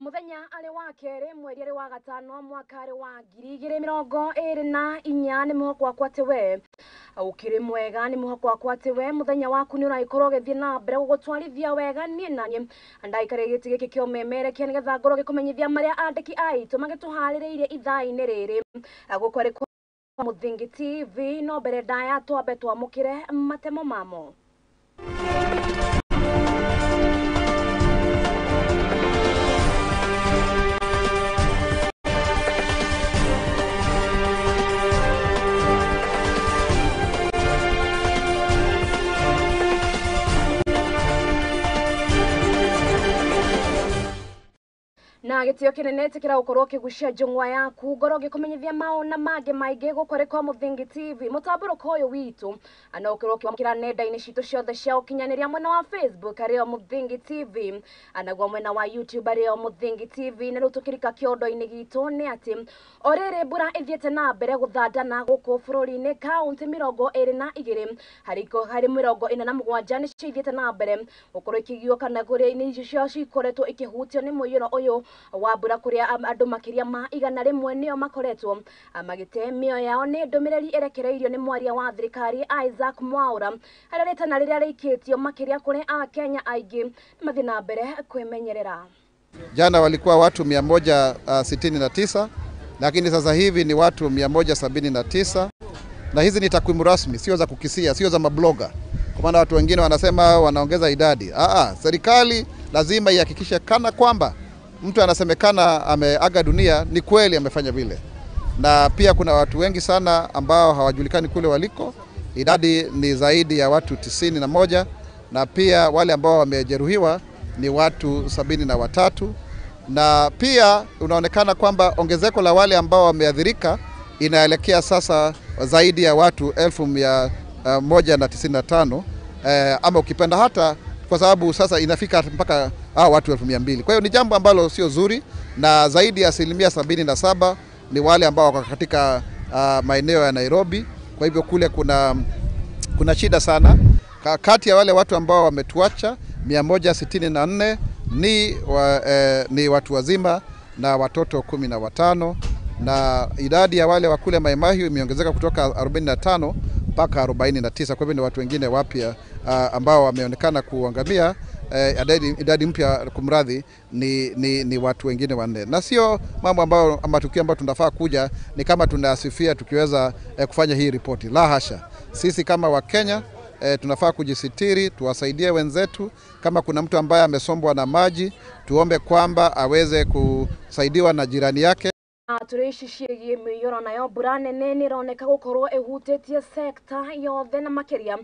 Muthenya ari wa keri mweri ari wa gatano mwaka ari wa 2024 ni muhoko wakwa ati we ukiri mwega ni muhoko wakwa ati we muthenya waku ni uraikorwo ugithie na mbere gugutwarithia wega nie na nie ndaikare giti giki kio memerekia nigetha ngorwo ngikumenyithia maria andiki aitu magituhaririirie ithaa-ini riri guku ari kwa Muthingi TV no mbere ndaya twambe twamukire matemo mamo. Na gitio kinene tikira gukorwo kigucia njung'wa yaku ngorwo ngikumenyithia maona mangi maingi guku ari kwa Muthingi TV mutamburuko uyu witu ana ukirwo ukiamukira nenda-ini citu ciothe cia ukinyaniria mwena wa Facebook ario Muthingi TV anaguo mwena wa YouTube ario Muthingi TV. Na riu tukirika kiondo-ini gitu ni ati o riri mbura ithiete na mbere guthandana guku bururi-ini kaunti 22 hariko hari 47 nicio ithiete na mbere gukorwo ikigio kana kuria nicio cikoretwo ikihutio ni muiyuro uyu wa mbura kuria andu makiria ma 100 nio makoretwo magite mioyo yao. Ni ndumiriri irekereirio ni mwaria wa thirikari Isaac Mwaura aria ritana riria rikitio makiria kuri Akenya aingi mathie na mbere kwimenyerera. Jana walikuwa watu 169 lakini sasa hivi ni watu 179, na hizi ni takwimu rasmi, sio za kukisia, sio za mabloga, kwa maana watu wengine wanasema wanaongeza idadi. Serikali lazima ihakikishe kana kwamba mtu anasemekana ameaga dunia ni kweli amefanya vile. Na pia kuna watu wengi sana ambao hawajulikani kule waliko, idadi ni zaidi ya watu 91, na pia wale ambao wamejeruhiwa ni watu 73. Na pia unaonekana kwamba ongezeko la wale ambao wameathirika inaelekea sasa zaidi ya watu 1,195, ama ukipenda hata kwa sababu sasa inafika mpaka watu 200,000. Kwa hiyo ni jambo ambalo sio zuri, na zaidi ya 77% ni wale ambao wako katika maeneo ya Nairobi. Kwa hivyo kule kuna shida sana. Kati ya wale watu ambao wametuacha 164 ni watu wazima na watoto 15, na idadi ya wale wa kule Mai Mahiu imeongezeka kutoka 45 mpaka 49. Kwa hivyo ni watu wengine wapya ambao wameonekana kuangamia. Idadi mpya kumradhi ni watu wengine wanne. Na sio mambo ambayo matukio ambayo tunafaa kuja ni kama tunasifia tukiweza kufanya hii ripoti. La hasha. Sisi kama Wakenya tunafaa kujisitiri, tuwasaidie wenzetu. Kama kuna mtu ambaye amesombwa na maji, tuombe kwamba aweze kusaidiwa na jirani yake. Turici ciĩgiĩ mĩiyũro nayo mbura nene nĩĩroneka gũkorwo ĩhutĩtie sekta yothe na makĩria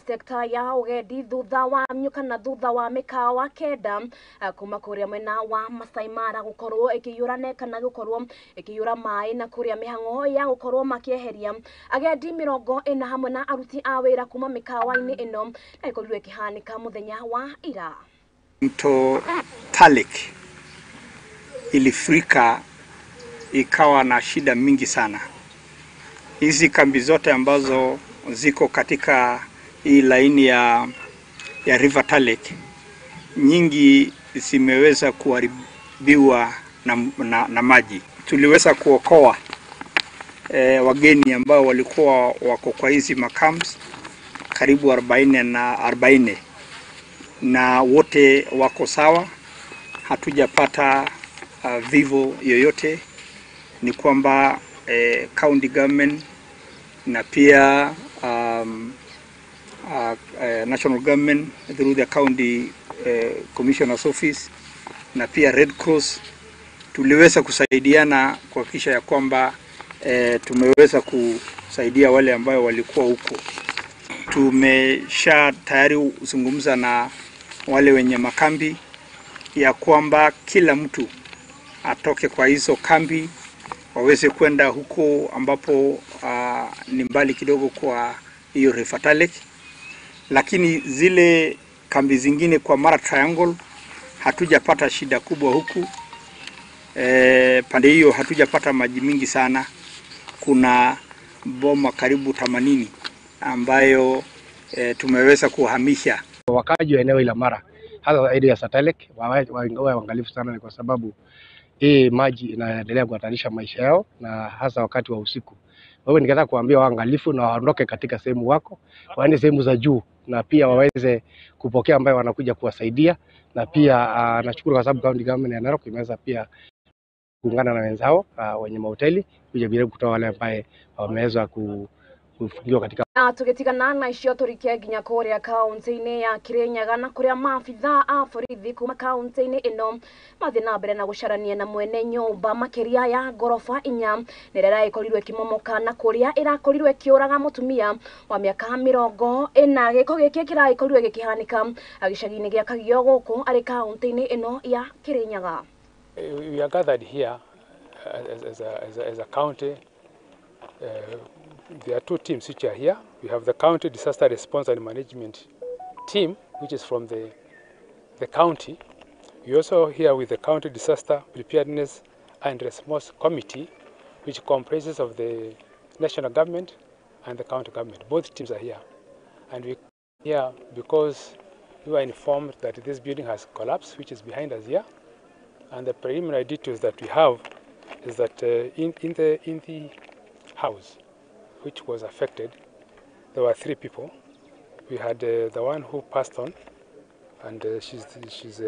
sekta ya ũgendi thutha wa kana thutha wa mĩkawa 9 kuma kũrĩa mwena wa Masai Mara gũkorwo ĩkĩiyũra kana gũkorwo ĩkĩiyũra maĩ na kũrĩa mĩhang'o ya gũkorwo makĩeheria agendi 40 hamwe na aruti a wĩra kuma mĩkawa-inĩ ĩno na ĩkorirwo ĩkĩhanĩka mũthenya wa ira. Mto Talek ilifurika ikawa na shida mingi sana. Hizi kambi zote ambazo ziko katika hii laini ya River Talek nyingi zimeweza kuharibiwa na maji. Tuliweza kuokoa wageni ambao walikuwa wako kwa hizi makamps karibu 40 na 40, na wote wako sawa. Hatujapata vivo yoyote. Ni kwamba county government na pia national government through the county commissioner's office na pia Red Cross tuliweza kusaidiana kuhakikisha ya kwamba tumeweza kusaidia wale ambao walikuwa huko. Tumesha tayari zungumza na wale wenye makambi ya kwamba kila mtu atoke kwa hizo kambi waweze kwenda huko ambapo ni mbali kidogo kwa hiyo River Talek. Lakini zile kambi zingine kwa Mara Triangle hatujapata shida kubwa huku. Pande hiyo hatujapata maji mingi sana. Kuna boma karibu 80 ambayo tumeweza kuhamisha. Wakaji wa eneo la Mara Hasa area ya Satalek wawe waangalifu sana, ni kwa sababu hii maji inaendelea kuhatarisha maisha yao na hasa wakati wa usiku. Kwa hivyo ningetaka kuambia waangalifu na waondoke katika sehemu wako, waende sehemu za juu na pia waweze kupokea ambayo wanakuja kuwasaidia, na pia nashukuru kwa sababu county government ya Narok imeweza pia kuungana na wenzao wenye mahoteli kuja vile kutoa wale ambaye wameweza kufungiwa katika. Na tugitigana na icio turikie nginya kuria kaunti-ini ya Kirinyaga na kuria maabithaa a borithi kuma kaunti-ini ino mathie na mbere na gucarania na mwene nyumba makiria ya ngoroba 4 na ĩrĩa ĩrakorirwo ĩkĩmomoka na kuria ĩrakorirwo ĩkĩũraga mũtumia wa mĩaka 40. Gĩko gĩkĩ kĩragĩkorirwo gĩkĩhanĩka gĩcagi-inĩ gĩa Kagio gũkũ arĩ kaunti-inĩ ĩno ya Kirinyaga. We are gathered here as a county. There are two teams which are here. We have the County Disaster Response and Management team, which is from the county. We also here with the County Disaster Preparedness and Response Committee, which comprises of the national government and the county government. Both teams are here. And we here because we were informed that this building has collapsed, which is behind us here. And the preliminary details that we have is that in the house which was affected, there were 3 people. We had the one who passed on, and she's